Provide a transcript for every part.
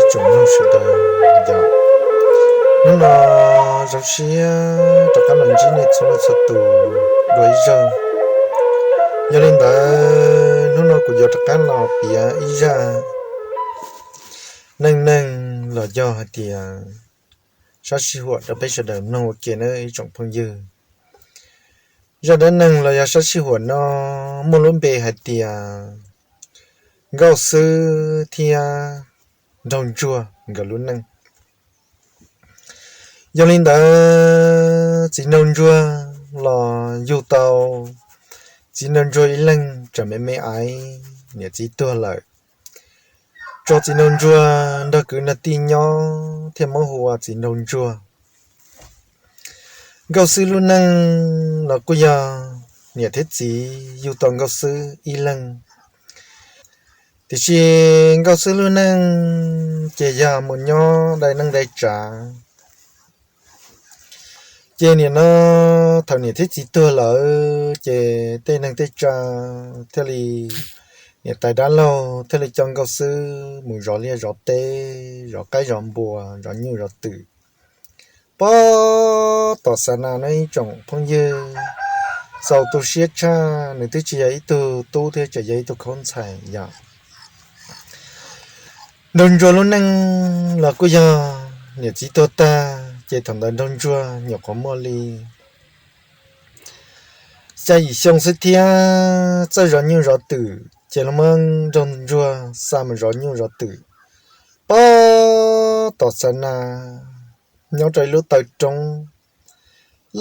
tsoom mloog sawv daws, yog hnub no zoo siab rov qab los ntsib nej txhua leej txhua tus dua ib zaug. Yog li ntawd hnub no kuv yuav rov qab los piav ib zaj neej neeg los yog hais tias sab sij huam rau peb sawv daws mloog ua ke nawb ib tsoom phooj ywg. Zaj dab neeg los yog sab sij huam no muaj lub npe hais tias Nkauj Xwb thiab Nraug Ntsuag nkawd lub neej. Yog li ntawd txiv Nraug Ntsuag los yug tau txiv Nraug Ntsuag ib leeg tseem me me aiv, niam txiv tuag lawm, tso txiv Nraug Ntsuag nrog kwv nrog tij nyob thiaj muab hu ua txiv Nraug Ntsuag. Nkauj Xwb lub neej los kuj yog niam thiab txiv yug tau Nkauj Xwb ib leeg, tiam sis Nkauj Xwb lub neej ces yog mus nyob dai neej dai tsav. Ces nim no thaum niam thiab txiv tuag lawm ces tej neeg tej tsa thiaj li, niam tais dab laug thiaj li coj Nkauj Xwb mus zov liaj zov teb, zov qaib zov npua, zov nyuj zov twm. Pob tom xa na no ib tsoom phooj ywg, txaus tu siab tshaj, nws twb tsis yog ib tug tub thiab tseem yog ib tug khaub ntxhais yom. Nraug Ntsuag lub neej los kuj yog niam txiv tuag tag ces thaum ntawd Nraug Ntsuag nyuam qhuav muaj li xya yim xyoo xwb thiab, txawj zov nyuj zov twm ces lawv muab Nraug Ntsuag xa mus zov nyuj zov twm pob tom xa na nyob rau ib lub taw roob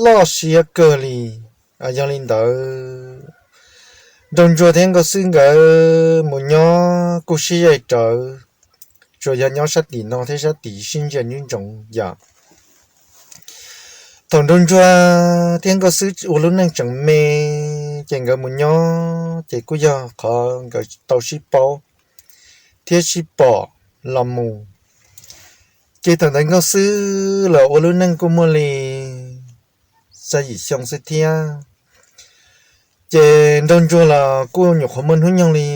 loj siab kawg li. Yog li ntawd Nraug Ntsuag thiab Nkauj Xwb nkawd mus nyob kuj sib zej rawv, tsuas yog nyob sab tim no thiab sab tim sib ntsia ntsoov yom. Thaum Nraug Ntsuag thiab Nkauj Xwb ua lub neej tseem me ces nkawd mus nyob ces kuj yog qhov nkawd tau sib paub thiab sib pom los mus. Ces thaum ntawd Nkauj Xwb los ua lub neej kuj muaj li xya yim xyoo xwb thiab. Ces Nraug Ntsuag los kuj nyuam qhuav muaj hnub nyoog li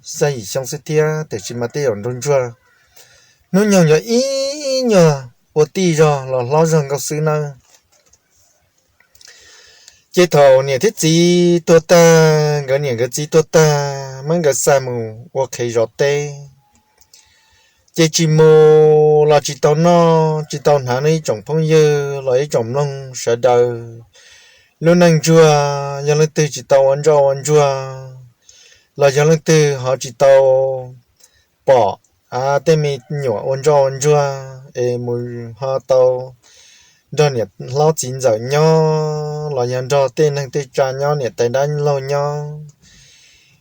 xya yim xyoo xwb thiab, tiam sis mas tej zaum Nraug Ntsuag hnub nyoog yog ib nyuag ua tij zog los hlob zog Nkauj Xwb nawb. Ces thaum niam thiab txiv tuag tag, nkawd niam nkawd txiv tuag tag muab nkawd xa mus ua qhev zov teb, ces tsis mus los tsis tau noj tsis tau hnav no ib tsoom phooj ywg los ib tsoom mloog sawv daws. Lub neej ntsuag yog leej twg tsis tau ua ntsoj ua ntsuag los yog leej twg ho tsis tau pom tej me nyuam ua ntsoj ua ntsuag es mus ho tau nrog niam hlob txiv ntxawm nyob los yog nrog tej neeg tej tsa nyob, niam tais dab laug nyob,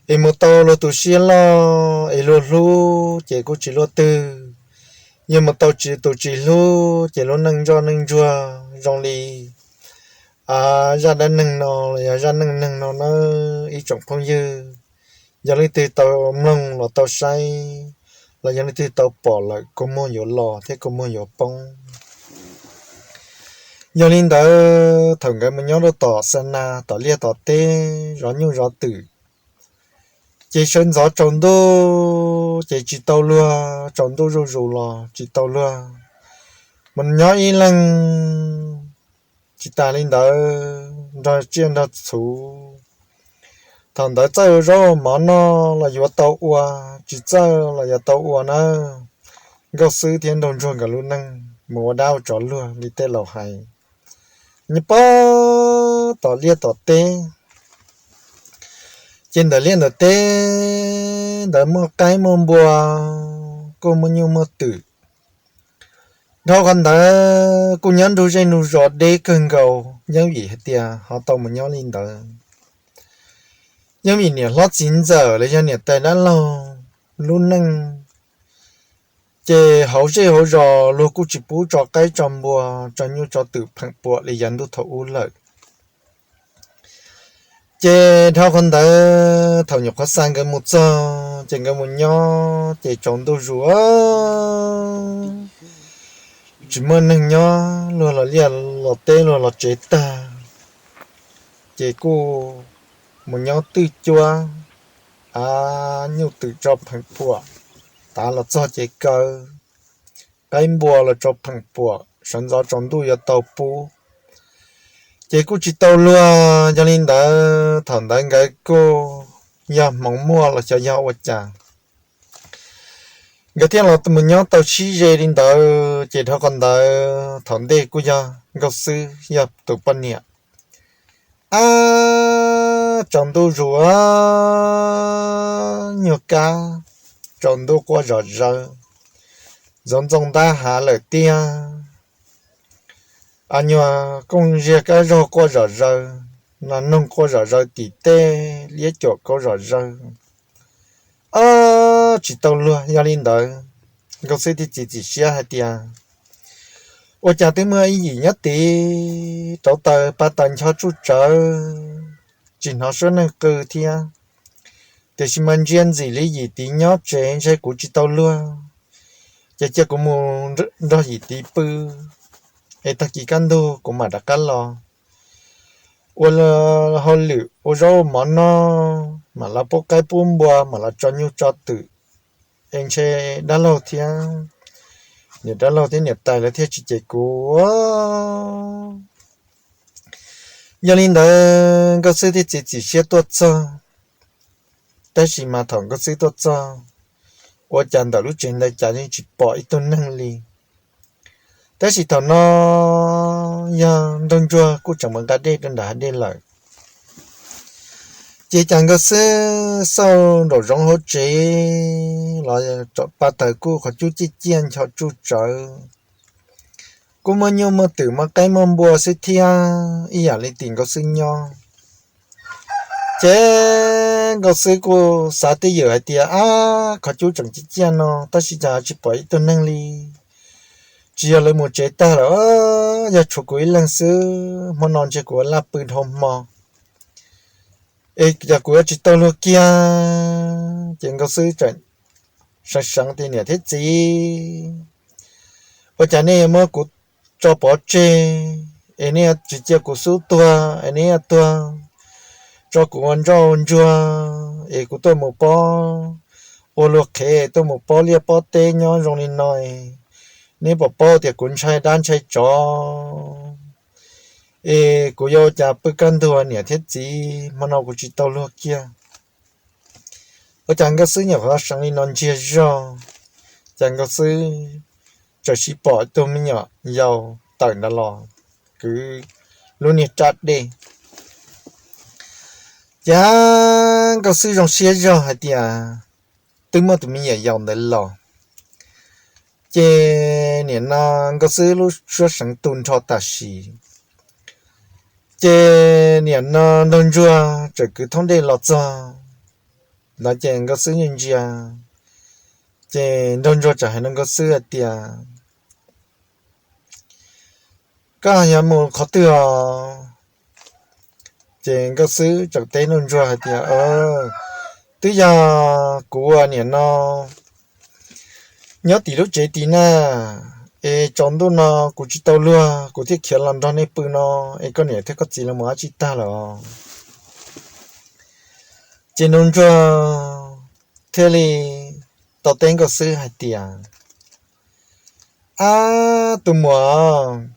es mus tau luag tus siab loj es luag hlub ces kuj tsis luaj twg. Yog mus tau tus tsis hlub ces lub neej ntsoj neej ntsuag zoo li zaj dab neeg no los yog zaj neej neeg no nawb ib tsoom phooj ywg. Yog leej twg tau mloog los tau saib los yog leej twg tau pom lawm kua muag yuav los thiab kua muag yuav poob. Yog li ntawd thaum nkawd mus nyob rau tom xa na tom liaj tom teb zov nyuj zov twm, ces sawv ntxov tsaus ntuj ces tsis tau luag, tsaus ntuj zuj zus los tsis tau luag, mus nyob ib leeg. Tsis tas li ntawd nrog tsiaj nrog txhu, thaum ntawd txawj ua zaub ua mov noj los yuav tau ua, tsis txawj los yuav tau ua nawb. Nkauj Xwb thiab Nraug Ntsuag nkawd lub neej mus ua dab ua tsov luag li tej laus hais, nyob pob tom liaj tom teb. Ces ntawm liaj ntawm teb ntawd muaj qaib muaj npua, kuj muaj nyuj muaj twm. Dhau qhov ntawd kuj nyob nrug zej nrug zos deb kawg nkaus, yeej vim hais tias ho tau mus nyob li ntawd, yeej vim niam hlob txiv ntxawm los yog niam tais dab laug lub neej. Ces hauv zej hauv zos luag kuj tsis pub tso qaib tso npua, tso nyuj tso twm pheem puam li yav ntuj thaum ub lawm. Ces dhau qhov ntawd thaum nyuam qhuav xa nkawd mus txog ces nkawd mus nyob ces tsaus ntuj zus, tsis muaj neeg nyob, luag los liaj los teb luag los tsev tag, ces kuj mus nyob twj cuab, a, nyuj twm tso pheem puam, tav los txog ces kaw, qaib npua los rau pheem puam, sawv ntxov tsaus ntuj yuav tau pub, ces kuj tsis tau luag. Yog li ntawd thaum ntawd nkawd kuj yog hmoov muaj los xyov yog ua cas, nkawd thiaj los mus nyob tau sib ze li ntawd. Ces dhau qhov ntawd thaum ntej kuj yog Nkauj Xwb yog tus poj niam. Ab, tsaus ntuj zus, nyuag kab tsaus ntuj quaj zom zaws, zoov ntxoo ntab hav lawm tiag. Nyuag kooj ziag kab zog quaj zom zaws, nas noog quaj zom zaws, tim tej liab cuam kauv zom zaws. Ab, tsis tau luag. Yog li ntawd Nkauj Xwb thiaj txiav txim siab hais tias, ua cas twb muaj ib yim nyob tid, rauv taws pab taws ncho tsuj tsawv, tsis hnov suab neeg qw thiab, tiam sis mas ntsia ntxim li yim tid nyob tsev ntshe kuv tsis tau luag, ces cia kuv mus nrog yim tid pw, es tag kis kaj ntug kuv mam rov qab los ua hauj lwm ua zaub ua mov noj, mam los pub qaib pub npua, mam los tso nyuj tso twm, es ntshe dab laug thiab, niam dab laug thiab niam tais lawv thiaj tsis cem kuv. Yog li ntawd Nkauj Xwb thiaj txiav txim siab tuaj txog. Tab sis mas thaum Nkauj Xwb tuaj txog, ua cas ntawm lub tsev ntawd cas yeej tsis pom ib tug neeg li. Tab sis thaum no yog Nraug Ntsuag kuj tseem mus nqa dej rau nram hav dej lawm. Ces cas Nkauj Xwb xauj nraum zoov hauv tsev los pab taws kuj qhov cub ciaj ciaj ncho tsuj tsawv, kuj muaj nyuj muaj twm muaj qaib muaj npua xwb thiab, ib yam li tim Nkauj Xwb nyob. Ces Nkauj Xwb kuj xav twj ywm hais tias, ab, qhov cub tseem ciaj ciaj no tab sis cas tsis pom ib tug neeg li, tsis yog lawv mus tsev tag lawm, yog tshuav kuv ib leeg xwb, hmo no ntshe kuv ua laj pw dhau hmo, es yog kuv yuav tsis tau luag kiag. Ces Nkauj Xwb tseem seev seev tias, niam thiab txiv, ua cas nej yuav muab kuv tso pov tseg, es nej tsis cia kuv xub tuag, es nej yuav tuag tso kuv ua ntsoj ua ntsuag, es kuv tuaj mus pob ua luag qhev, tuaj mus pob liaj pob teb nyob zoo li no, neb puas paub tias kuv ntshai dab ntshai tsov, es kuv yuav ua cas pw kaj ntug niam thiab txiv, hmo no kuv tsis tau luag kiag. Ua cas Nkauj Xwb nyuam qhuav seev li no ntsiag zog, cas Nkauj Xwb txawm sis pom tus me nyuam yaus tawm ntawd los kwv lub niag rab dej. Ces Nkauj Xwb zoo siab zog hais tias twb muaj tus me nyuam yaus ntawd los. Ces nim no Nkauj Xwb lub suab seev tu nrho tam sim, ces nim no Nraug Ntsuag txawm kwv thoob dej los txog ntawd ces Nkauj Xwb ntsia ntsia, ces Nraug Ntsuag txawm hais rau Nkauj Xwb hais tias, koj yog mus qhov twg os? Ces Nkauj Xwb txawm teb Nraug Ntsuag hais tias, twb yog kuv ua niam no nyob tim lub tsev tid na, es tsaus ntuj no kuv tsis tau luag kuv thiaj khiav los nrog nej pw no, es koj niam thiab koj txiv los mus dab tsi tag lawm os? Ces Nraug Ntsuag thiaj li tau teb Nkauj Xwb hais tias, ab, tus muam,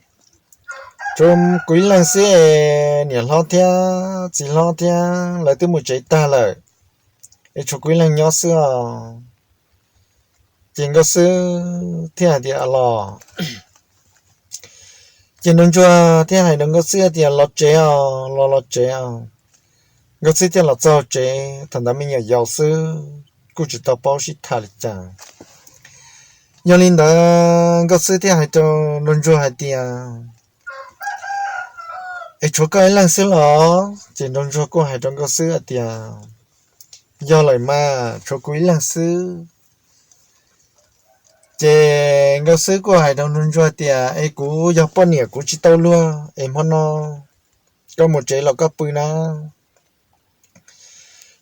tshuav kuv ib leeg xwb es niam hlob thiab txiv hlob thiab lawv twb mus tsev tag lawm, es tshuav kuv ib leeg nyob xwb os. Ces Nkauj Xwb thiaj hais tias, los. Ces Nraug Ntsuag thiaj hais rau Nkauj Xwb tias, los tsev os, los los tsev os. Nkauj Xwb thiaj los txog tsev, thaum ntawd me nyuam yaus xwb kuj tsis tau paub sib tham li cas. Yog li ntawd Nkauj Xwb thiaj hais rau Nraug Ntsuag hais tias, es tshuav koj ib leeg xwb los? Ces Nraug Ntsuag kuj hais rau Nkauj Xwb hais tias, yog lawm mas, tshuav kuv ib leeg xwb. Ces Nkauj Xwb kuj hais rau Nraug Ntsuag tias, es kuv yog poj niam kuv tsis tau luag, es hmo no koj mus tsev los koj pw na.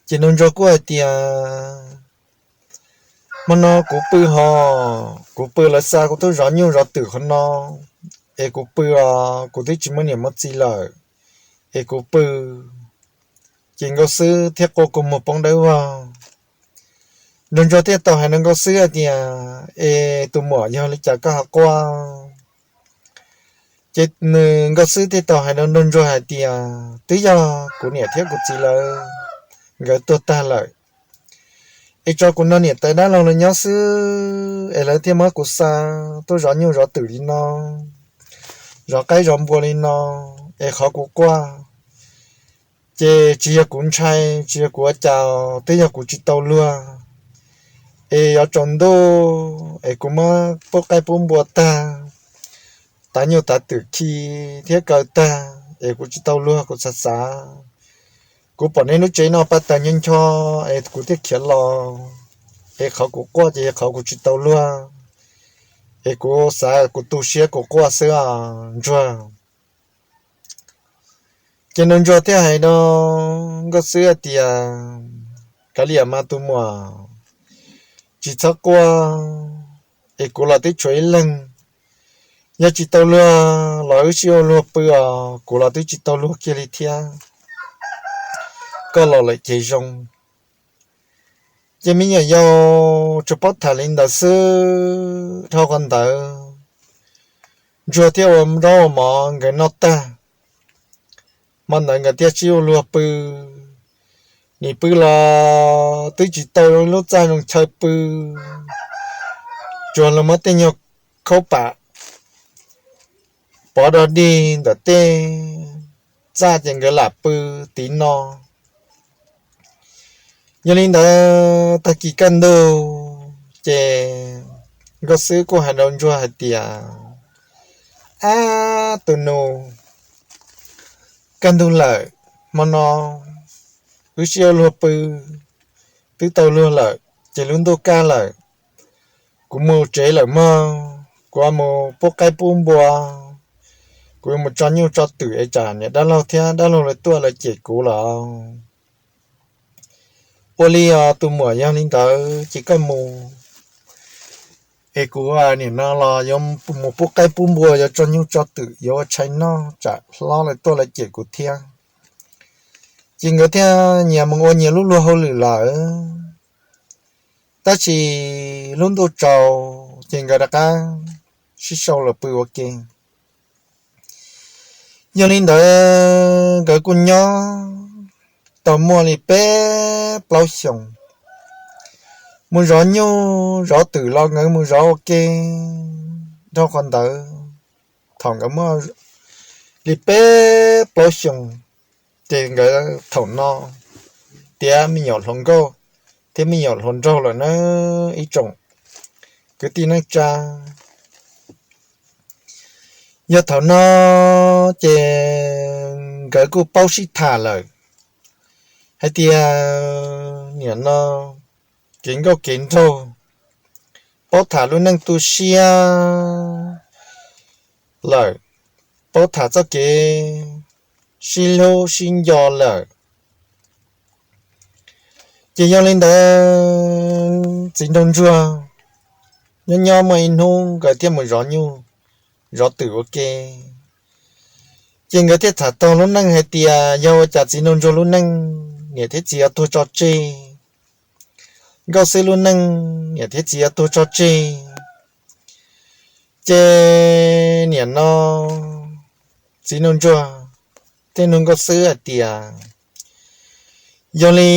Ces Nraug Ntsuag kuj hais tias, hmo no kuv pw hos, kuv pw lawv xa kuv tuaj zov nyuj zov twm qhov no, es kuv pw os, kuv twb tsis muaj niam muaj txiv lawm, es kuv pw. Ces Nkauj Xwb thiaj quaj kua muag poob dawb vog. Nraug Ntsuag thiaj tau hais rau Nkauj Xwb hais tias, Es tus muam, yog li cas koj ho quaj? Ces nws, Nkauj Xwb thiaj tau hais rau Nraug Ntsuag hais tias, Twb yog kuv niam thiab kuv txiv lawv, nkawd tuag tag lawm, es tso kuv nrog niam tais dab laug lawv nyob xwb, es lawv thiaj muab kuv xa tuaj zov nyuj zov twm li no, zov qaib zov npua li no, es qhov kuv quaj ces tsis yog kuv ntshai, tsis yog kuv ua cas, twb yog kuv tsis tau luag. Es yuav tsaus ntuj es kuv muab pub qaib pub npua tag, tav nyuj tav twm khi thiab kaw tag, es kuv tsis tau luag, kuv xav xav, kuv pom nej lub tsev no pab tawg ncho ncho, es kuv thiaj khiav los. Es qhov kuv quaj ces yog qhov kuv tsis tau luag, es kuv xav, kuv tu siab kuv quaj xwb os Ntsuag. Ces Nraug Ntsuag thiaj hais rau Nkauj Xwb hais tias, Kav liam mas tus muam, tsis txhob quaj, es kuv los twb tshuav ib leeg. Yog tsis tau luag los wb sib ua luag pw os, kuv los twb tsis tau luag kiag li thiab. Koj los lawm ces zoo. Ces me nyuam yaus tsuas paub tham li ntawd xwb. Dhau qhov ntawd, Ntsuag thiaj ua zaub ua mov nkawd noj tag, hmo ntawd nkawd thiaj sib ua luag pw. Nim pw los twb tsis tau lub txaj zoo chaw pw, tsuas los muab tej nyuag khaub pam pov dog dig ntawm tej txaj ces nkawd lam pw tiv no. Yog li ntawd, tag kis kaj ntug ces Nkauj Xwb kuj hais rau Ntsuag hais tias, Ab tus nus, kaj ntug lawm, hmo no wb sib ua luag pw twb tau luag lawm ces lub ntuj kaj lawm, kuv mus tsev lawm mog. Kuv mus pub qaib pub npua, kuv yuav mus tso nyuj tso twm es tsam niam dab laug thiab dab laug lawv tuaj lawv cem kuv lawm. Ua li os tus muam, yog li ntawd ces koj mus, es kuv nim no los yuav mus pub qaib pub npua, yuav tso nyuj tso twm, yuav ua tshais noj tsam hlob lawv tuaj lawv cem kuv thiab. Ces nkawd thiaj nyias mus ua nyias lub luag hauj lwm lawm. Tab sis lub ntuj tsaus ces nkawd rov qab sib sau lawm pw ua ke. Yog li ntawd nkawd kuj nyob tau muaj li peb plaub xyoos, mus zov nyuj zov twm los nkawd mus zov ua ke. Dhau qhov ntawd, thaum nkawd muaj li peb plaub xyoos, ces nkawd thaum no tiav me nyuam hluas nkauj thiab me nyuam hluas nraug lawm na, ib tsoom kwv tij neej tsa. Yog thaum no ces nkawd kuj paub sib tham lawm hais tias nim no kev nkauj kev nraug, paub tham lub neej tu siab lawm, paub tham txoj kev sib hlub sib nco lawm. Ces yog li ntawd txiv nraug ntsuag nyob nyob muaj ib hnub nkawd thiaj mus zov nyuj zov twm ua ke. Ces nkawd thiaj tham txog lub neej hais tias yog ua cas txiv nraug ntsuag lub neej niam thiab txiv yuav tuag tso tseg, nkauj xwb lub neej niam thiab txiv yuav tuag tso tseg. Ces nim no txiv nraug ntsuag thiaj nug nkauj xwb hais tias, yog li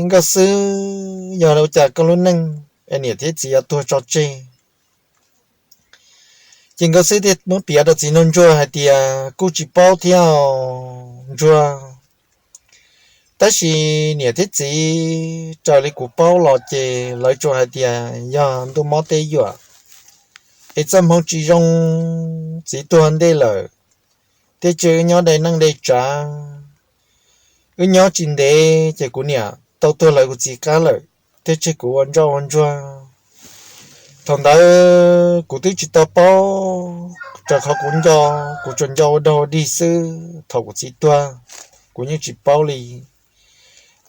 nkauj xwb, yog ua cas koj lub neej es niam thiab txiv yuav tuag tso tseg? Ces nkauj xwb thiaj muab piav rau txiv nraug ntsuag hais tias, kuj tsis paub thiab os ntsuag, tab sis niam thiab txiv raws li kuv paub los ces lawv tsuas hais tias yog ntuj mob teb yuam, es txoj hmoov tsis zoo, txiv tuag ntej lawm, thiab tseg wb nyob dai neej dai tsav. Wb nyob tsis ntev ces kuv niam tau tuag lawv kuv txiv qab lawm, thiab tseg kuv ua ntsoj ua ntsuag. Thaum ntawd kuv twb tsis tau paub, rau qhov kuv nco, kuv tsuas nco ua dog ua dig xwb. Thaum kuv txiv tuag, kuv yeej tsis paub li.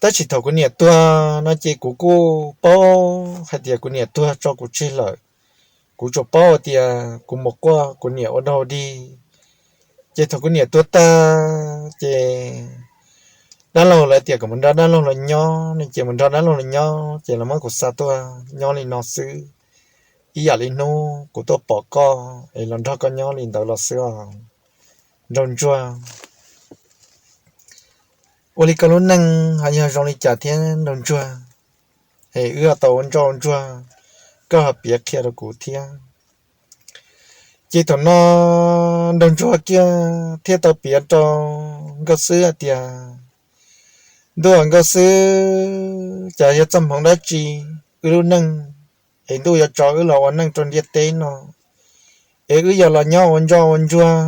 Tab sis thaum kuv niam tuag no ces kuv kuj paub hais tias kuv niam tuag tso kuv tseg lawm. Kuv tsuas paub hais tias kuv mus quaj kuv niam ua dog ua dig. Ces thaum kuv niam tuag tag ces dab laug lawv tias kom mus nrog dab laug los nyob ne, ces mus nrog dab laug los nyob ces lawv muab kuv xa tuaj nyob li no xwb. Ib yam li hnub kuv tuaj pom koj es los nrog koj nyob li ntawd los xwb os Nraug Ntsuag. Ua li koj lub neej ho yog zoo li cas thiab Nraug Ntsuag? Es wb tau ua ntsoj ua ntsuag, koj ho piav qhia rau kuv thiab. Ces thaum no Nraug Ntsuag kiag thiaj tau piav rau Nkauj Xwb hais tias, ntuj, Nkauj Xwb, cas yog txoj hmoov dab tsi wb lub neej es ntuj yuav tso wb los ua neej rau ntiaj teb no, es wb yuav los nyob ua ntsoj ua ntsuag.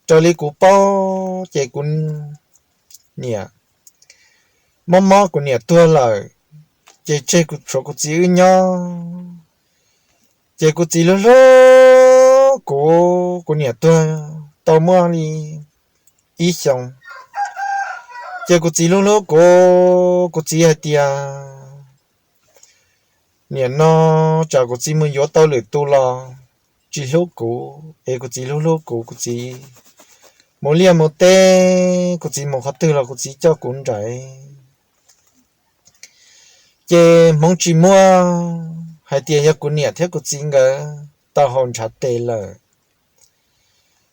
Raws li kuv paub ces kuv niam mob mob kuv niam tuag lawm, ces tseg kuv tshuav kuv txiv wb nyob. Ces kuv txiv hlub hlub kuv, kuv niam tuag tau muaj li ib xyoos, ces kuv txiv hlub hlub kuv, kuv txiv hais tias, niam no tsam kuv txiv mus yuav tau lwm tus los tsis hlub kuv, es kuv txiv hlub hlub kuv, kuv txiv mus liaj mus teb, kuv txiv mus qhov twg los kuv txiv coj kuv nraim. Ces hmoov tsis muaj, hais tias yog kuv niam thiab kuv txiv nkawd tau haus ntshav tes lawm.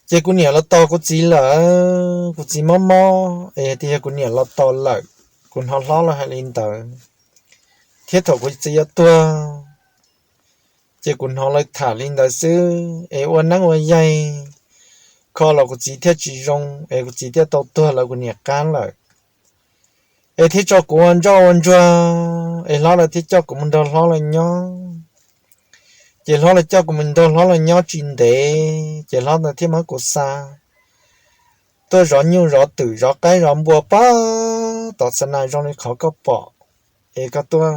Ces kuv niam los tos kuv txiv lawm, kuv txiv mob mob es tias yog kuv niam los tos lawm, kuv hnov hlob lawv hais li ntawd. Thiab thaum kuv txiv yuav tuag, ces kuv hnov lawv tham li ntawd xwb, es ua neeb ua yaig kho los kuv txiv thiaj tsis zoo, es kuv txiv thiaj tau tuag lawv kuv niam qab lawm. Es thiaj tso kuv ua ntsoj ua ntsuag, es hlob lawv thiaj coj kuv mus nrog hlob lawv nyob. Ces hlob lawv coj kuv mus nrog hlob lawv nyob tsis ntev, ces hlob ntawd thiaj muab kuv xa tuaj zov nyuj zov twm zov qaib zov npua pag tom xa nas zoo li qhov koj pom, es koj tuaj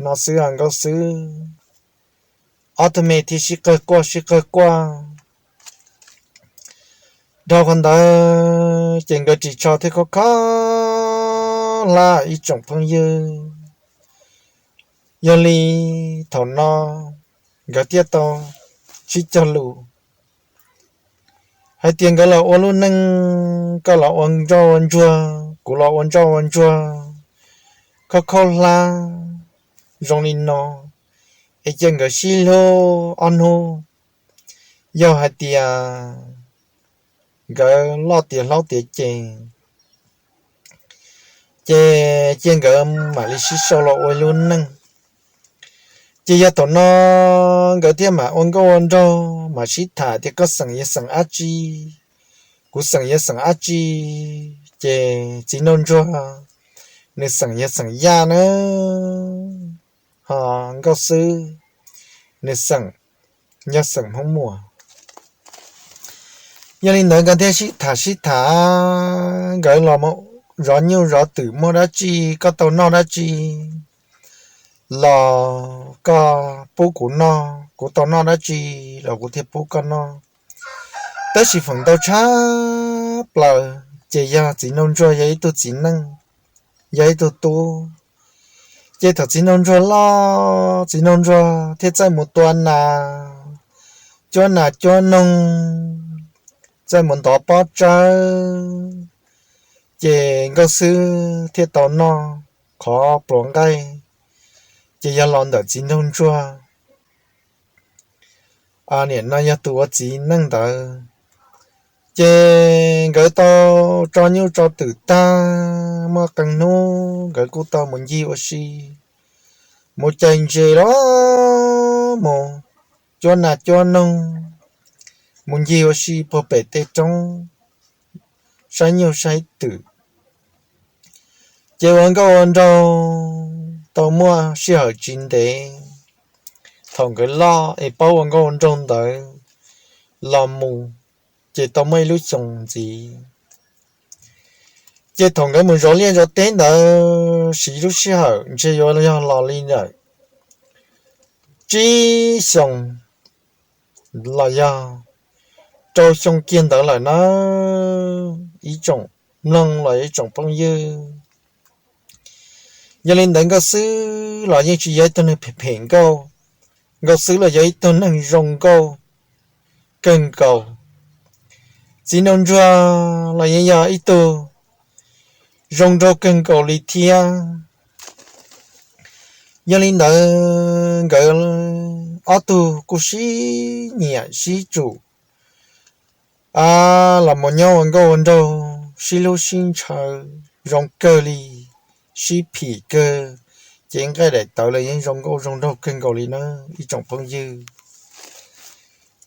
no xwb os Nkauj Xwb. Ob tug me thiaj sib qawg quaj sib qawg quaj. Dhau qhov ntawd ces nkawd ris tsho thiab khob khob hlab ib tsoom phooj ywg. Yog li thaum no nkawd thiaj tau sib cog lus hais tias nkawd los ua lub neej, koj los ua ntsoj ua ntsuag, kuv los ua ntsoj ua ntsuag, khob khob hlab zoo li no, es cia nkawd sib hlub ob hnub. Yog hais tias nkawd loj tiav hlob tiav ces, ces cia nkawd mam li sib sau los ua lub neej. Ces yog thaum no nkawd thiaj mam ua nkauj ua nraug, mam sib tham tias koj xeem yog xeem dab tsi, kuv xeem yog xeem dab tsi. Ces txiv nraug ntsuag nws xeem yog xeem Yaj na, ho Nkauj Xwb nws xeem yog xeem Hmoob Muas. Yog li ntawd nkawd thiaj sib tham sib tham, nkawd los zov nyuj zov twm muaj dab tsi, koj tau noj dab tsi los koj pub kuv noj, kuv tau noj dab tsi los kuv thiaj pub koj noj. Tab sis feem ntau tshaj plaws ces yog txiv nraug ntsuag yog ib tug txiv neej, yog ib tug tub. Ces thaum txiv nraug ntsuag loj, txiv nraug ntsuag thiaj txawj mus tua nas, cuab nas cuab noog, txawj mus ntov pob tsawb, ces Nkauj Xwb thiaj tau noj qhov pluas nqaij. Ces yog los ntawm txiv nraug ntsuag, nim no yog tus ua txiv neej ntawd. Ces nkawd tau tso nyuj tso twm tag, muaj qee hnub nkawd kuj tau mus ncig ua si, mus cais ntses los mus cuab nas cuab noog, mus ncig ua si puag pem tej roob, saib nyuj saib twm. Ces ua nkauj ua nraug tau muaj sij hawm tsis ntev, thaum nkawd loj es paub ua nkauj ua nraug ntawd los mus, ces tau muaj ib lub xyoo ntxiv. Ces thaum nkawd mus zov liaj zov teb ntawd siv lub sij hawm ntshe yuav yog los li ntawm tsib xyoos los yog rau xyoo kiag ntawd lawm na, ib tsoom mloog los yog ib tsoom phooj ywg. Yog li ntawd Nkauj Xwb los yeej tsis yog ib tug neeg phem phem nkauj, Nkauj Xwb los yog ib tug neeg zoo nkauj kawg nkaus. Txiv nraug ntsuag los yeej yog ib tug zoo nraug kawg nkaus li thiab. Yog li ntawd nkawd ob tug kuj sib nyiam sib tsum los mus nyob ua nkauj ua nraug sib hlub sib ntshaw zoo kawg li, sib phim kawg, ces nqaij daim tawv los yeej zoo nkauj zoo nraug kawg nkaus li na ib tsoom phooj ywg.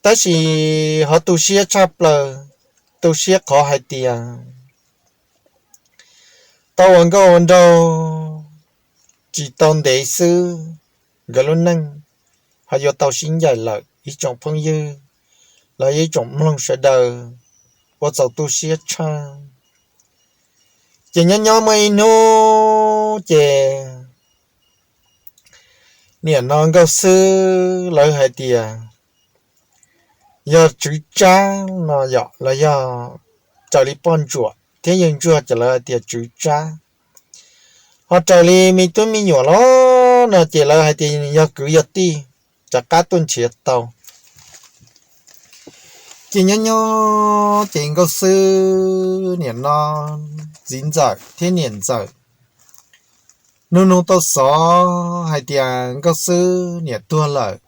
Tab sis ho tu siab tshaj plaws, tu siab qhov hais tias tau ua nkauj ua nraug tsis tau ntev xwb, nkawd lub neej ho yuav tau sib ncaim lawm ib tsoom phooj ywg los yog ib tsoom mloog sawv daws, ua txaus tu siab tshaj. Ces nyob nyob muaj ib hnub ces niam no Nkauj Xwb lawv hais tias yog Tswv Tsab no yom, los yog raws li poj ntsuam thiab yawg ntsuag ces lawv hais tias Tswv Tsab. Ho raws li me tub me nyuam los no ces lawv hais tias yog kwv yog tij, rov qab tuaj nrhiav tau. Ces nyob nyob ces Nkauj Xwb niam no txiv ntxawm thiab niam ntxawm nug nug tau xov hais tias Nkauj Xwb niam tuag lawm,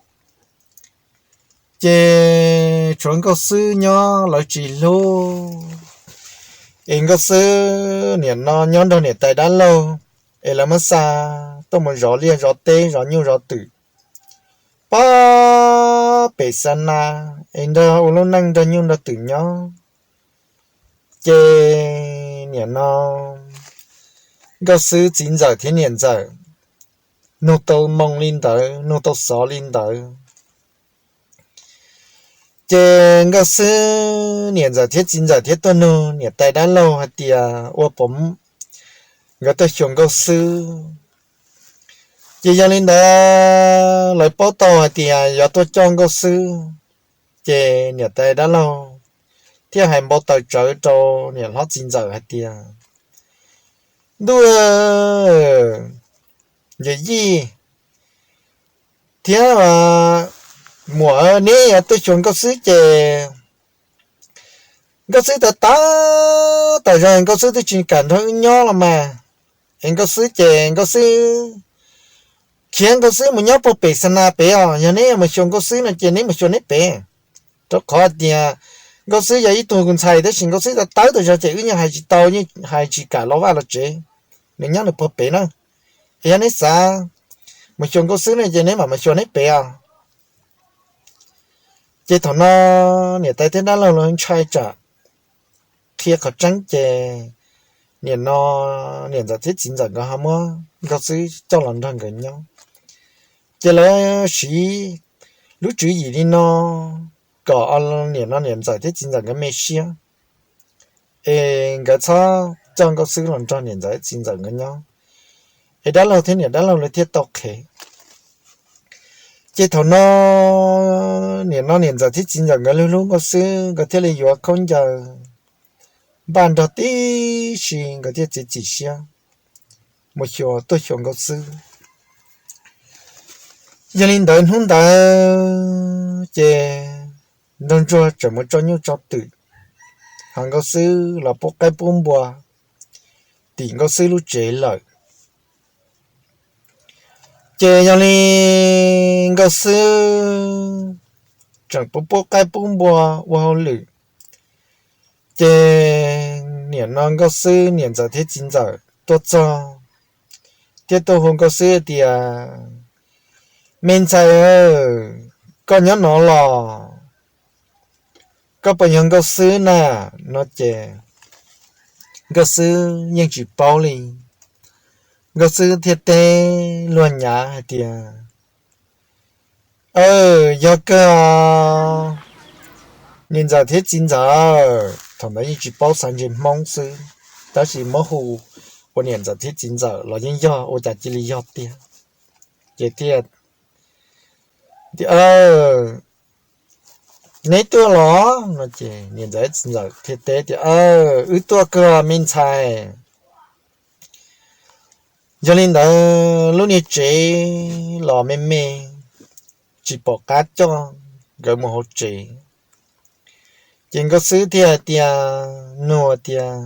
ces tshuav Nkauj Xwb nyob lawv tsis hlub. Es Nkauj Xwb niam no nyob nrog niam tais dab laug, es lawv muab xa tuaj mus zov liaj zov teb zov nyuj zov twm pab pem xa na, es nrog ua lub neej nrog nyuj nrog twm nyob. Ces niam no Nkauj Xwb txiv ntxawm thiab niam ntxawm nug tau moo li ntawd, nug tau xov li ntawd. Ces Nkauj Xwb niam ntxawm thiab txiv ntxawm thiaj tuaj nug niam tais dab laug hais tias ua puas nkawd tuaj xyuas Nkauj Xwb. Ces yog li ntawd lawv paub tau hais tias yuav tuaj coj Nkauj Xwb, ces niam tais dab laug thiaj hais npau taws tsawv rau niam hlob txiv ntxawm hais tias, ntuj, yawm yij thiab muam, neb yuav tuaj xyuas Nkauj Xwb ces Nkauj Xwb tawv tawv tas zog, Nkauj Xwb twb tsis kam nrog wb nyob los mas. Es Nkauj Xwb ces Nkauj Xwb khiav, Nkauj Xwb mus nyob puag pem xa na pem os. Yog neb yuav mus xyuas Nkauj Xwb no ces neb mus xyuas neb pem, rau qhov tias Nkauj Xwb yog ib tug ntxhais tab sis Nkauj Xwb tawv tawv tas zog ces wb yeej hais tsis tau, yeej hais tsis kam los vaj los tsev, nws nyob nws puag pem na. Es yog neb xav mus xyuas Nkauj Xwb no ces neb mam mus xyuas neb pem os. Ces thaum no niam tais thiab dab laug los ntshai tsam qhia qhov tseeb ces niam no niam ntxawm thiab txiv ntxawm nkawd ho muab Nkauj Xwb coj los nrog nkawd nyob. Ces lawv siv lub tswv yim li no kom niam no niam ntxawm thiab txiv ntxawm nkawd me siab, es nkawd txhob coj Nkauj Xwb los nrog niam ntxawm txiv ntxawm nkawd nyob, es dab laug thiab niam dab laug lawv thiaj tau qhev. Ces thaum no niam no niam ntxawm thiab txiv ntxawm nkawd hlub hlub Nkauj Xwb, nkawd thiaj li yuav khaub ncaws npaj nrog tib si, nkawd thiaj txiav txim siab mus xyuas, tuaj xyuas Nkauj Xwb. Yog li ntawd hnub ntawd ces nraug ntsuag tseem mus tso nyuj tso twm, ho Nkauj Xwb los pub qaib pub npua tim Nkauj Xwb lub tsev lawm. Ces yog li Nkauj Xwb tseem pub pub qaib pub npua ua hauj lwm, ces niam no Nkauj Xwb niam ntxawm thiab txiv ntxawm tuaj txog thiab tuaj hu Nkauj Xwb tias, me ntxhais, koj nyob no los? Koj puas yog Nkauj Xwb na? No ces Nkauj Xwb yeej tsis paub li. Nkauj Xwb thiaj teb luag nyav hais tias, aw, yog kawg os, niam ntxawm thiab txiv ntxawm. Thaum ntawd yeej tsis paub xav ntse Hmoob xwb, tab sis muab hu ua niam ntxawm thiab txiv ntxawm los yeej yog, ua cas cia li yog tiag. Ces thiaj tias, neb tuaj los? No ces niam ntxawm txiv ntxawm thiaj teb tias, wb tuaj kawg me ntxhais. Yog li ntawd lub niag tsev los me me, tsis pom qab coj nkawd mus hauv tsev. Ces Nkauj Xwb thiaj hais tias, nug tias,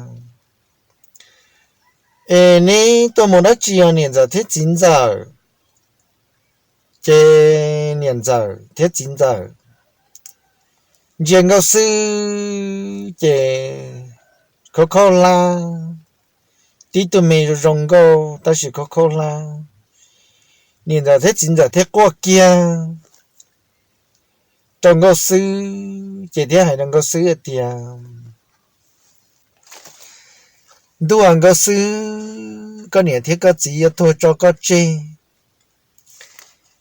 Es neb tuaj mus dab tsi os niam ntxawm thiab txiv ntxawm? Ces niam ntxawm thiab txiv ntxawm ntsia Nkauj Xwb ces khaub khaub hlab, tib tug me zoo zoo nkauj tab sis khaub khaub hlab. Niam ntxawm thiab txiv ntxawm thiaj quaj kiag rau Nkauj Xwb ces thiaj hais rau Nkauj Xwb hais tias, Ntuj aw Nkauj Xwb, koj niam thiab koj txiv yuav tuag tso koj tseg,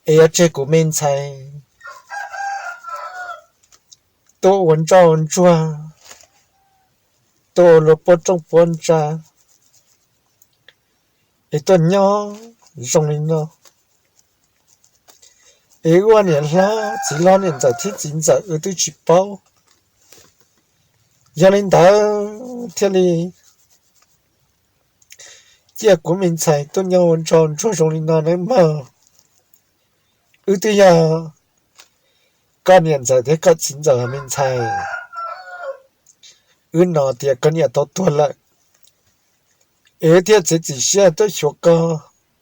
es yuav tseg kuv me ntxhais tuaj ua ntsoj ua ntsuag, tuaj ua luag puab rooj puab ntsa, es tuaj nyob zoo li no, es wb ua niam hlob txiv hlob niam ntxawm thiab txiv ntxawm wb twb tsis paub. Yog li ntawd thiaj li cia kuv me ntxhais tuaj nyob ua ntsoj ntsuag zoo li no nawb mog. Wb twb yog koj niam ntxawm thiab koj txiv ntxawm me ntxhais, wb hnov tias koj niam tau tuag lawm, es wb thiaj txiav txim siab tuaj xyuas koj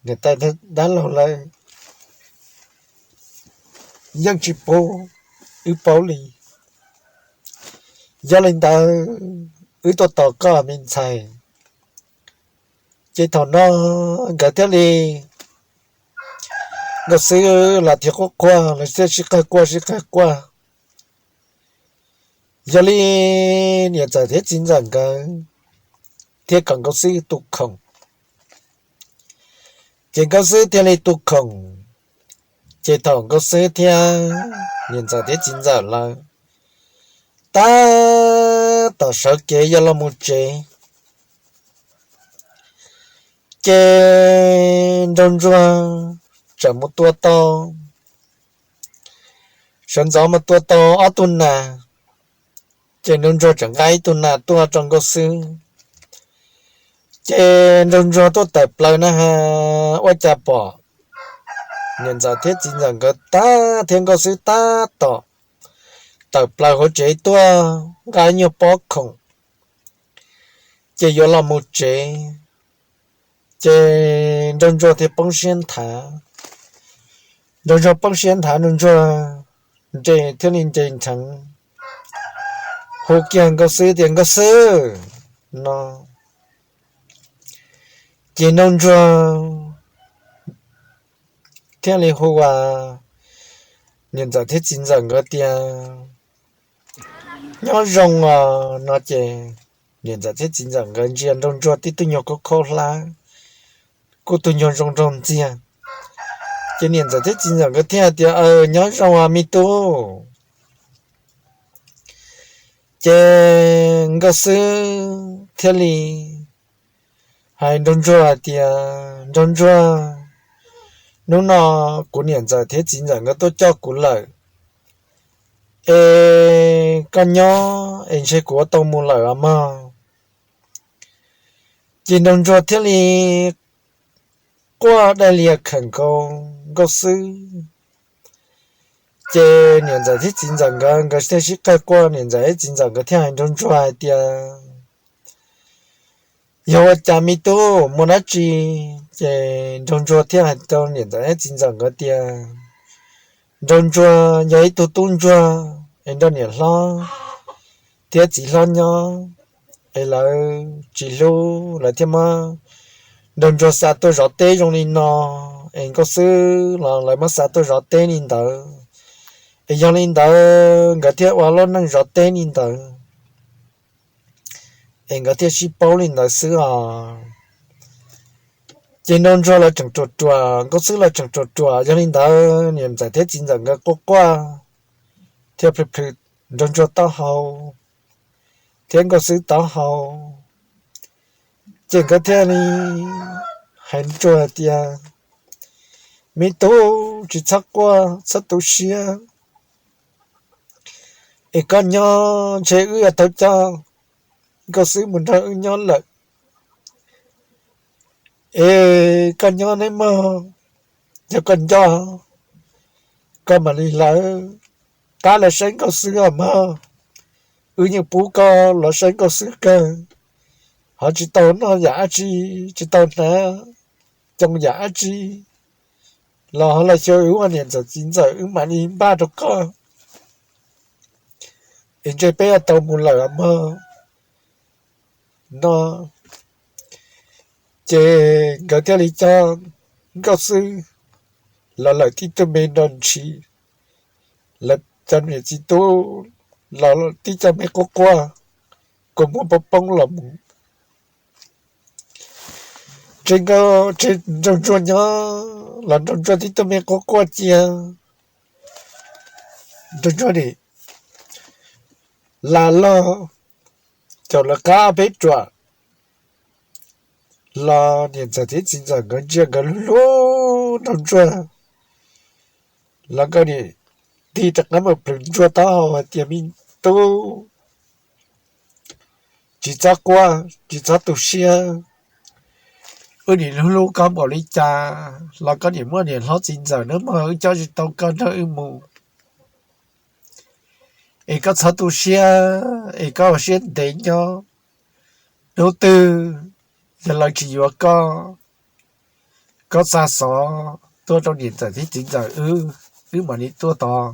niam tais dab laug lawm, yeej tsis pub wb paub li. Yog li ntawd wb tuaj tos koj me ntxhais. Ces thaum no nkawd thiaj li, Nkauj Xwb los thiaj quaj quaj, lawv thiaj sib qawg quaj sib qawg quaj. Yog li niam ntxawm thiab txiv ntxawm nkawd thiaj kom Nkauj Xwb tu khoom. Ces Nkauj Xwb thiaj li tu khoom. Ces thaum Nkauj Xwb thiab niam ntxawm thiab txiv ntxawm lawv tab tom sawv kev yuav los mus tsev, ces Nraug Ntsuag txawm mus tua tau, sawv ntxov mus tua tau ob tug nas. Ces Nraug Ntsuag txawm nqa ib tug nas tuaj rau Nkauj Xwb. Ces Nraug Ntsuag tuaj tawm plaws na has, ua cas pom niam ntxawm thiab txiv ntxawm nkawd tab thiab Nkauj Xwb tab tom tawm plaws hauv tsev tuaj nqa ib nyuag pob khoom, ces yuav los mus tsev. Ces Nraug Ntsuag thiaj poob siab nthav. Nraug Ntsuag poob siab nthav, Nraug Ntsuag nres thiaj li nres nrheev hu kiag Nkauj Xwb tias, Nkauj Xwb, no. Ces Nraug Ntsuag thiaj li hu niam ntxawm thiab txiv ntxawm nkawd tias, Nyob zoo os, no ces niam ntxawm thiab txiv ntxawm nkawd ntsia Nraug Ntsuag tib tug nyuag khaub khaub hlab, kuj tug nyuag zoo nraug ntxiag. Ces niam ntxawm thiab txiv ntxawm nkawd thiaj hais tias, Nyob zoo os me tub. Ces Nkauj Xwb thiaj li hais Nraug Ntsuag hais tias, Nraug Ntsuag, hnub no kuv niam ntxawm thiab txiv ntxawm nkawd tuaj coj kuv lawm, es koj nyob es ntshe kuv ua tau mus lawm os mog. Ces Nraug Ntsuag thiaj li quaj dai lias khawm nkaus Nkauj Xwb. Ces niam ntxawm thiab txiv ntxawm nkawd, nkawd thiaj sib qawg quaj, niam ntxawm thiab txiv ntxawm nkawd thiaj hais Nraug Ntsuag hais tias, Yog ua cas me tub, muaj dab tsi? Ces Nraug Ntsuag thiaj hais rau niam ntxawm thiab txiv ntxawm nkawd tias, Nraug Ntsuag yog ib tug tub ntsuag es nrog niam hlob thiab txiv hlob nyob, es lawv tsis hlub, lawv thiaj muab Nraug Ntsuag xa tuaj zov teb zoo li no, es Nkauj Xwb los lawv muab xa tuaj zov teb li ntawd. Es yog li ntawd nkawd thiaj ua lub neej zov teb li ntawd, es nkawd thiaj sib paub li ntawd xwb os. Ces Nraug Ntsuag los tseem ruam ruam, Nkauj Xwb los tseem ruam ruam, yog li ntawd niam ntxawm thiab txiv ntxawm nkawd quaj quaj thiaj plhws plhws Nraug Ntsuag taub hau thiab Nkauj Xwb taub hau. Ces nkawd thiaj li hais Ntsuag hais tias, Me tub, tsis txhob quaj, txhob tu siab, es koj nyob ntshe wb yuav tau coj Nkauj Xwb mus nrog wb nyob lawm. Es koj nyob nawb mog, yog koj nco, koj mam li lawv qab los saib Nkauj Xwb os mog. Wb yeej pub koj los saib Nkauj Xwb kawg, ho tsis tau noj yam dab tsi, tsis tau hnav coo yam dab tsi, los ho los xyuas wb ua niam ntxawm txiv ntxawm wb mam li npaj rau koj, es ntshe peb yuav tau mus lawm mog no. Ces nkawd thiaj li coj Nkauj Xwb los lawm tib tug me nrog ntshis, lawv cov niam txiv tub los tib co me quaj quaj, kua muag poob poob los mus. Nraug ntsuag nyob los nraug ntsuag tib tug me quaj quaj cia, nraug ntsuag nim lam los caum lawv qab peb ruam los niam ntxawm thiab txiv ntxawm nkawd ntsia nkawd hlub hlub nraug ntsuag los nkawd nim tig rov qab mus plhws ntsuag taub hau hais tias, me tub, tsis txhob quaj, tsis txhob tu siab. Wb nim hlub hlub koj npaum li cas los koj nim muaj niam hlob txiv ntxawm nawb mog, wb coj tsis tau koj nrog wb mus. Es koj txhob tu siab, es koj ua siab ntev nyob. Hnub twg yog lawv tsis yuav koj, koj xa xov tuaj rau niam ntxawm thiab txiv ntxawm wb, wb mam li tuaj tos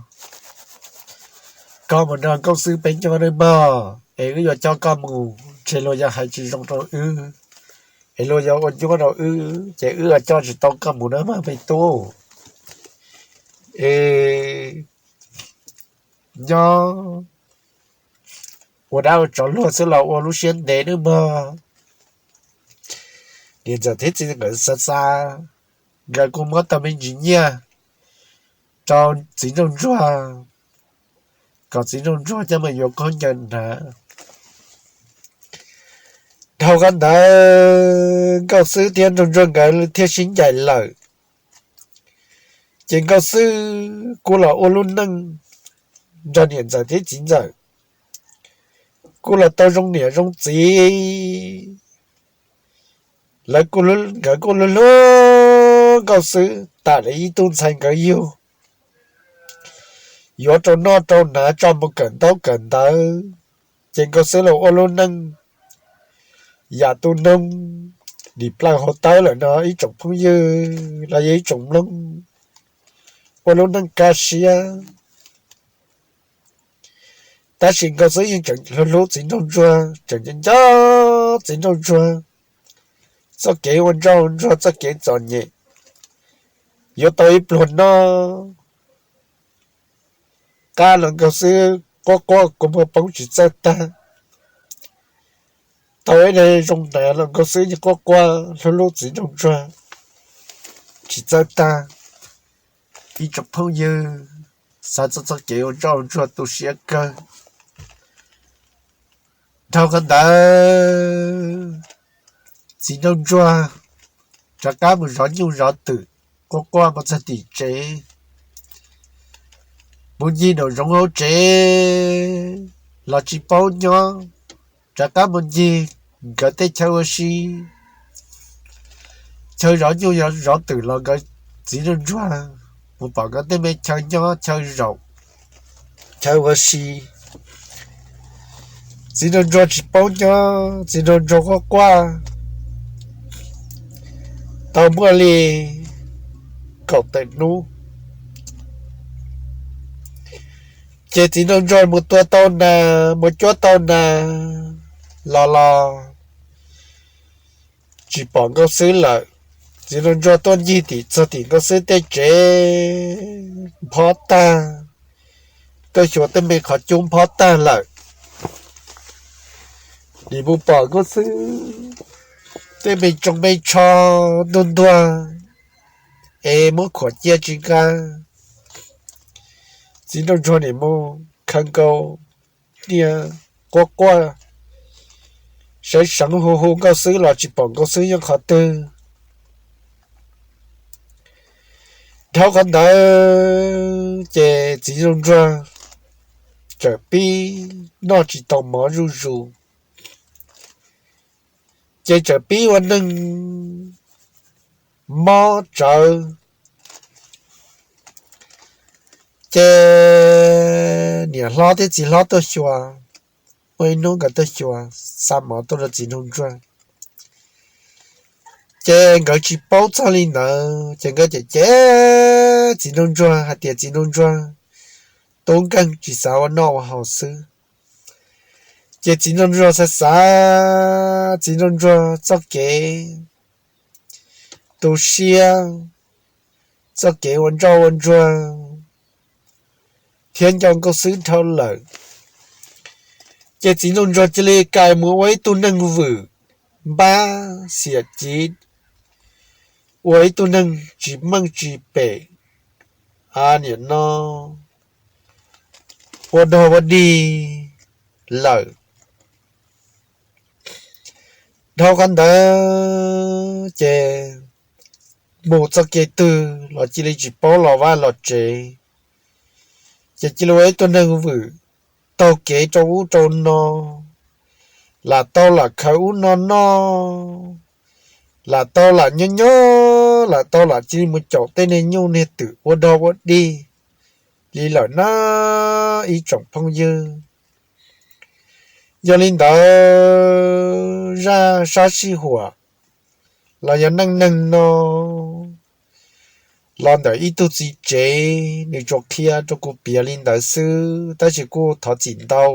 koj mus nrog Nkauj Xwb peb nyob nawb mog. Es wb yuav coj koj mus, ntshe luag yuav hais tsis zoo rau wb, es luag yuav ua nyuaj rau wb, ces wb yuav coj tsis tau koj mus nawb mog me tub. Es nyob ua dab ua tsov luag xwb los ua lub siab ntev nawb mog. Niam ntxawm thiab txiv ntxawm nkawd xav xav, nkawd kuj muab tau me ntsis nyiaj rau txiv nraug ntsuag, kom txiv nraug ntsuag coj mus yuav khaub ncaws hnav. Dhau qhov ntawd Nkauj Xwb thiab nraug ntsuag nkawd thiaj sib ncaim lawm. Ces Nkauj Xwb kuj los ua lub neej nrog niam ntxawm thiab txiv ntxawm, kuj los tau zoo niam zoo txiv. Lawv kuj, nkawd kuj hlub hlub Nkauj Xwb tas li ib tug ntxhais nkawd yug, yuav rau noj rau hnav tso mus kawm ntaub kawm ntawv. Ces Nkauj Xwb los ua lub neej yam tus noog dim plaws hauv tawb lawm no ib tsoom phooj ywg los yog ib tsoom mloog, ua lub neej kaj siab. Tab sis Nkauj Xwb yeej tseem hlub hlub txiv nraug ntsuag, tseem nco nco txiv nraug ntsuag txoj kev ua ntsoj ntsuag, txoj kev txom nyem. Yuav tau ib pluag noj qab los Nkauj Xwb quaj quaj kua muag poob tsis txawj tag. Tau ib daim zoo hnav los Nkauj Xwb yeej quaj quaj hlub hlub txiv nraug ntsuag tsis txawj tag. Ib tsoom phooj ywg, xav txog txoj kev ua ntsoj ua ntsuag tu siab kawg. Dhau qhov ntawd, txiv nraug ntsuag rov qab mus zov nyuj zov twm, quaj quaj mus txog tim tsev, mus ncig nraum zoov hauv tsev los tsis paub nyob, rov qab mus ncig nkawd tej chaw ua si, chaw zov nyuj zov twm los nkawd txiv nraug ntsuag mus pom nkawd tej me chaw nyob chaw zaum, chaw ua si. Txiv nraug ntsuag tsis paub nyob, txiv nraug ntsuag quaj quaj tau muaj li kaum tawm hnub. Ces txiv nraug ntsuag mus tua tau nas, mus cuab tau nas los los tsis pom Nkauj Xwb lawm. Txiv nraug ntsuag tuaj ncig tim txog tim Nkauj Xwb tej tsev nphob tag, tuaj xyuas tej me qhov cub nphob tag lawm. Nim mus pom Nkauj Xwb tej me tsoo me tsho ntuag ntuag es muab khuam cia tsis nqa. Txiv nraug ntsuag nim mus khaws nkaus niag quaj quaj, seev seev hu hu Nkauj Xwb los tsis pom Nkauj Xwb nyob qhov twg. Dhau qhov ntawd ces txiv nraug ntsuag txawm pib noj tsis tau mov zuj zus, ces txawm pib ua neeg mob tsawv. Ces niam hlob thiab txiv hlob tuaj xyuas, muaj ib hnub nkawd tuaj xyuas, xa mov tuaj rau txiv nraug ntsuag. Ces nkawd tsis paub txog li ntawd ces nkawd cem cem txiv nraug ntsuag hais tias txiv nraug ntsuag tub nkeeg tsis xav ua noj ua haus xwb. Ces txiv nraug ntsuag xav xav txiv nraug ntsuag txoj kev tu siab, txoj kev ua ntsoj ua ntsuag thiab nco nkauj xwb dhau lawm. Ces txiv nraug ntsuag cia li kais mus ua ib tug neeg vwm, npab xiam civ, ua ib tug neeg tsis meej tsis pem, niam no ua dog ua dig lawm. Dhau qhov ntawd ces mus txoj kev twg los cia li tsis paub los vaj los tsev, ces cia li ua ib tug neeg vwm, taug kev rau ub rau no, lam tau lam khaws ub no noj, lam tau lam nyob nyob, lam tau lam cia li mus caum tej niag nyuj niag twm ua dog ua dig li lawm na ib tsoom phooj ywg. Yog li ntawd zaj sab sij huam los yog neej neeg no los ntawm ib tug txiv tsev, nws tsuas qhia rau kuv piav li ntawd xwb tab sis kuj thov txim ntau.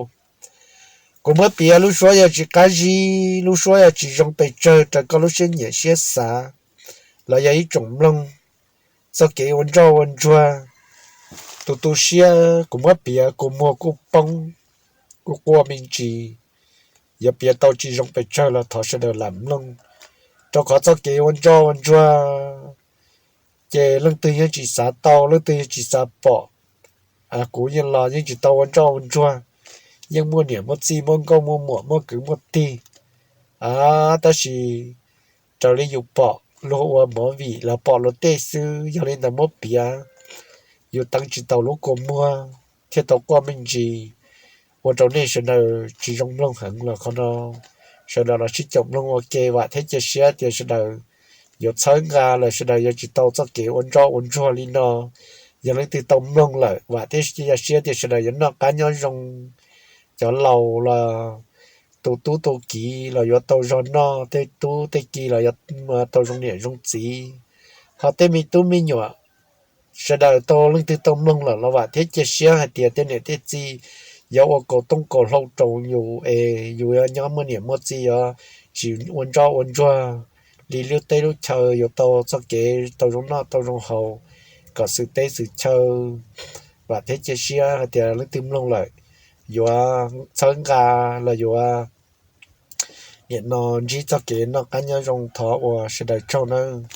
Kuv muab piav lub suab yog tsis qab zib, lub suab yog tsis zoo pes tsawg raws koj lub siab nyiam siab xav, los yog ib tsoom mloog txoj kev ua ntsoj ua ntsuag, tus tu siab kuv muab piav kuv muag kuj poob, kuj quaj me ntsis. Yuav piav tau tsis zoo pes tsawg los thov sawv daws lam mloog, rau qhov txoj kev ua ntsoj ua ntsuag ces leej twg yeej tsis xav tau, leej twg yeej tsis xav pom. Kuv yeej los yeej tsis tau ua ntsoj ua ntsuag, yeej muaj niam muaj txiv muaj nkauj muaj muam muaj kwv muaj tij, tab sis raws li yus pom luag ua movie los pom luag tej xwb, yog li ntawd muab piav yus teev tsis tau lub kua muag thiaj tau quaj me ntsis, ua rau nej sawv daws tsis zoo mloog heev los qhov no. Sawv daws los sib caum mloog ua ke, vam thiab cia siab tias sawv daws yuav txhawb nqa los sawv daws yuav tsis tau txoj kev ua ntsoj ua ntsuag li no. Yog leej twg tau mloog lawm vam thiab cia siab tias sawv daws yuav noj qab nyob zoo, cov laus los tus tub tus kiv los yuav tau zog noj, tej tub tej ki los yuav tau zoo niam zoo txiv, ho tej me tub me nyuam sawv daws tau leej twg tau mloog lawm los vam thiab cia siab hais tias tej niam tej txiv yuav ua kaus tooj kaus hlau rau yus es yus yuav nyob muaj niam muaj txiv yuav tsis ua ntsoj ua ntsuag li lub teb lub chaw, yuav tau txoj kev tau zoo noj tau zoo haus kom xwm teb xwm chaw. Vam thiab cia siab hais tias leej twg mloog lawm yuav txhawb nqa los yuav niam no ntsib txoj kev noj qab nyob zoo. Thov ua sawv daws tsaug nawb.